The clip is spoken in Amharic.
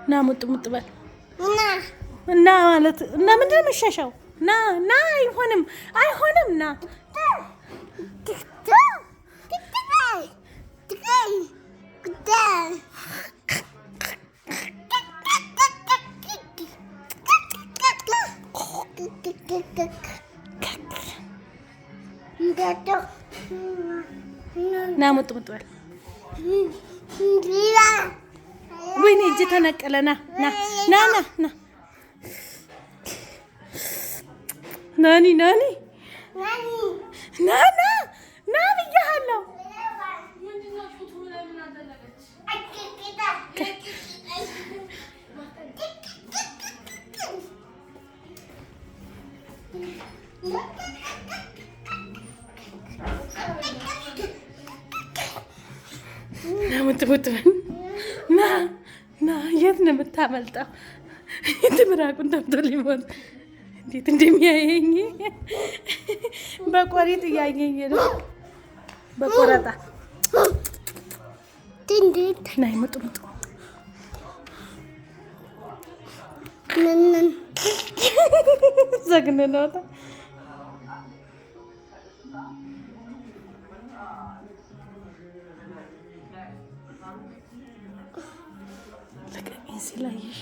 ና ሙጥ ሙጥ በል እና ማለት እና ምንድን ነው የምትሸሸው? ና ና፣ አይሆንም አይሆንም፣ ና ና ሙጥ ሙጥ በል። ወይኔ እጅ ተነቀለ። ና ና ና ና ና ናኒ ናኒ ና ና ና ብያለሁ። ና ሙጥ ሙጥ በል። ና ና፣ የት ነው የምታመልጠው? ትምራቁን ተብቶ ሊሞት እንዴት እንደሚያየኝ በቆሪጥ እያየኝ ነው። በቆረጣ ናይ ሙጥ ሙጥ ዘግንነውታ። ልቀቂኝ ሲል አየሽ።